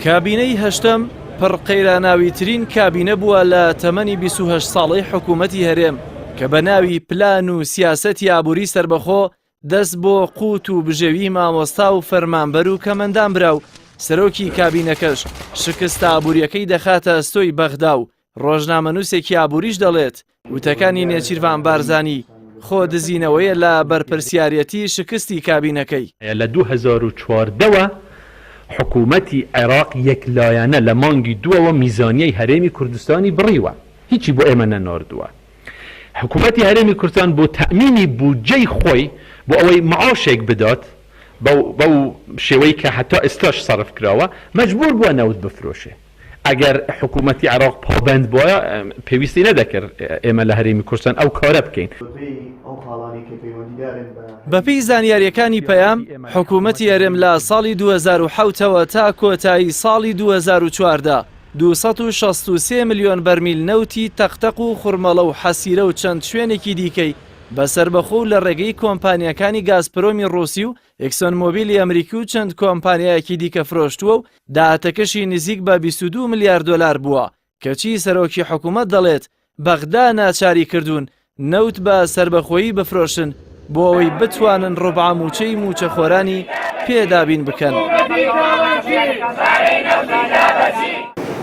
کابینەی هەشتەم پڕ قەیراناویترین کابینە بووە لە تەمەنی 28 ساڵەی حکوومەتی هەرێم کە بە ناوی پلان و سیاسەتی ئابووری سەربەخۆ دەست بۆ قوت و بژێوی مامۆستا و فەرمانبەر و کەمەندان برا و سەرۆکی کابینەکەش شکستە ئابووریەکەی دەخاتە ئەستۆی بەغدا و ڕۆژنامەنووسێکی ئابووریش دەڵێت وتەکانی نێچیرڤان بارزانی خۆ دزینەوەیە لە بەرپرسیارەتی شکستی کابینەکەی. لە 2014 وە حکوومەتی عێراق یەکلایەنە لە مانگی دووەوە میزانیەی هەرێمی کوردستانی بڕیوە، هیچی بۆ ئێمە نەناردووە. حکوومەتی هەرێمی کوردستان بۆ تەئمینی بودجەی خۆی بۆ ئەوەی معاشێک بدات بەو بەو شێوەی کە هەتا ئێستاش سەرف کراوە مەجبوور بووە نەوت بفرۆشێ. ئەگەر حکوومەتی عێراق پابەند بوایە پێویستی نەدەکرد ئێمە لە هەرێمی کوردستان ئەو کارە بکەین. بەپێی زانیارییەکانی پەیام، حکوومەتی هەرێم لە ساڵی 2007 ەوە تا کۆتایی ساڵی 2014 263 ملیۆن بەرمیل نەوتی تەقتەق و خورمەڵە و حەسیرە و چەند شوێنێکی دیکەی بە سەربەخۆ و لە ڕێگەی کۆمپانیاکانی گازپرۆمی ڕووسی و ئێکسۆن مۆبیلی ئەمریکی و چەند کۆمپانیایەکی دیکە فرۆشتووە و داهاتەکەشی نزیک بە 22 ملیار دۆلار بووە، کەچی سەرۆکی حکومەت دەڵێت بەغدا ناچاری کردوون نەوت بە سەربەخۆیی بفرۆشن بۆ ئەوەی بتوانن ڕوبعە مووچەی مووچەخۆرانی پێ دابین بکەن.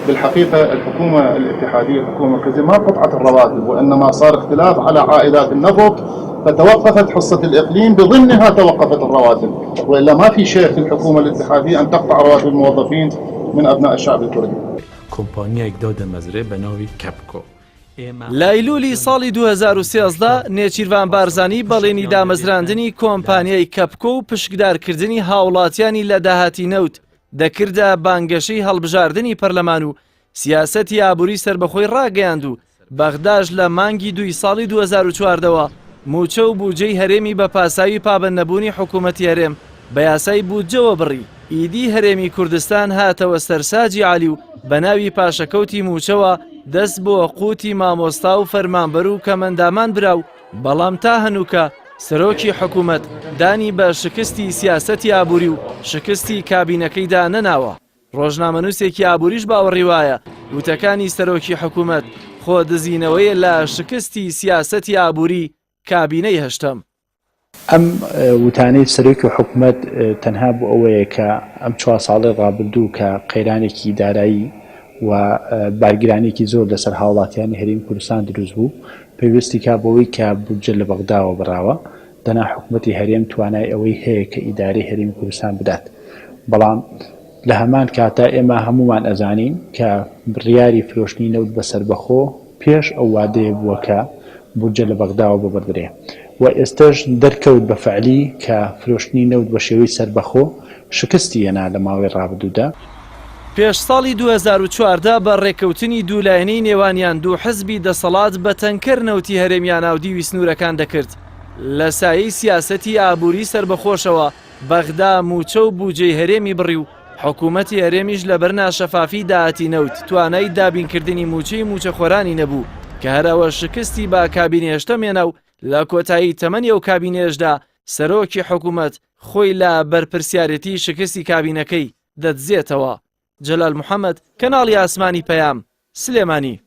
بالحقيقة الحكومة الاتحادية الحكومة المركزية ما قطعت الرواتب وإنما صار اختلاف على عائدات النفط فتوقفت حصة الإقليم بضمنها توقفت الرواتب وإلا ما في شيء في الحكومة الاتحادية أن تقطع رواتب الموظفين من أبناء الشعب الكردي. کۆمپانیایەک دادەمەزرێ بە ناوی کەپکۆ. لە ئەیلولی ساڵی 2013 نێچیرڤان بارزانی بەڵێنی دامەزراندنی کۆمپانیای کەپکۆ و پشکدارکردنی هاوڵاتیانی لە داهاتی نەوت دەکردە بانگەشەی هەڵبژاردنی پەرلەمان و سیاسەتی ئابووری سەربەخۆی ڕاگەیاند و بەغداش لە مانگی دووی ساڵی 2014 وە مووچە و بوجەی هەرێمی بە پاساوی پابەندنەبوونی حکوومەتی هەرێم بە یاسای بودجەوە بڕی. ئیدی هەرێمی کوردستان هاتەوە سەر ساجی عەلی و بە ناوی پاشەکەوتی مووچەوە دەست بۆ قوتی مامۆستا و فەرمانبەر و کەمەندامان برا و بەڵام تا هەنووکە سەرۆکی حکوومەت دانی بە شکستی سیاسەتی ئابووری و شکستی کابینەکەیدا نەناوە. ڕۆژنامەنووسێکی ئابووریش باوەڕی وایە وتەکانی سەرۆکی حکوومەت خۆ دزینەوەیە لە شکستی سیاسەتی ئابووری کابینەی هەشتەم. ئەم وتانەی سەرۆکی حکومەت تەنها بۆ ئەوەیە کە ئەم چوار ساڵەی ڕابردوو کە قەیرانێکی دارایی و بارگرانیەکی زۆر لەسەر هاوڵاتیانی هەرێمی کوردستان دروست بوو پەیوەستی کا بەوەی کە بودجە لە بەغداوە بڕاوە دەنا حکومەتی هەرێم توانای ئەوەی هەیە کە ئیدارەی هەرێمی کوردستان بدات بەڵام لە هەمان کاتا ئێمە هەموومان ئەزانین کە بڕیاری فرۆشتنی نەوت بە سەربەخۆ پێش ئەو وادەیە بووە کە بودجە لە بەغداوە ببڕدرێ و ئێستەش دەرکەوت بە فەعلی کە فرۆشتنی نەوت بە شێوەی سەربەخۆ شکستی هێنا لە ماوەی ڕابردوودا. پێش ساڵی 2014 بە ڕێککەوتنی دوولایەنەی نێوانیان دوو حزبی دەسەڵات بە تەنکەر نەوتی هەرێمیان ئاودیوی سنوورەکان دەکرد لە سایەی سیاسەتی ئابووری سەربەخۆشەوە بەغدا مووچە و بوجەی هەرێمی بڕی و حکوومەتی هەرێمیش لەبەر ناشەفافی داهاتی نەوت توانای دابینکردنی مووچەی مووچەخۆرانی نەبوو کە هەر ئەوە شکستی بە کابینەی هەشتەم هێنا و لە کۆتایی تەمەنی ئەو کابینەیەشدا سەرۆکی حکوومەت خۆی لە بەرپرسیارێتی شکستی کابینەکەی دەدزێتەوە. جەلال محەمەد، کەناڵی ئاسمانی پەیام، سلێمانی.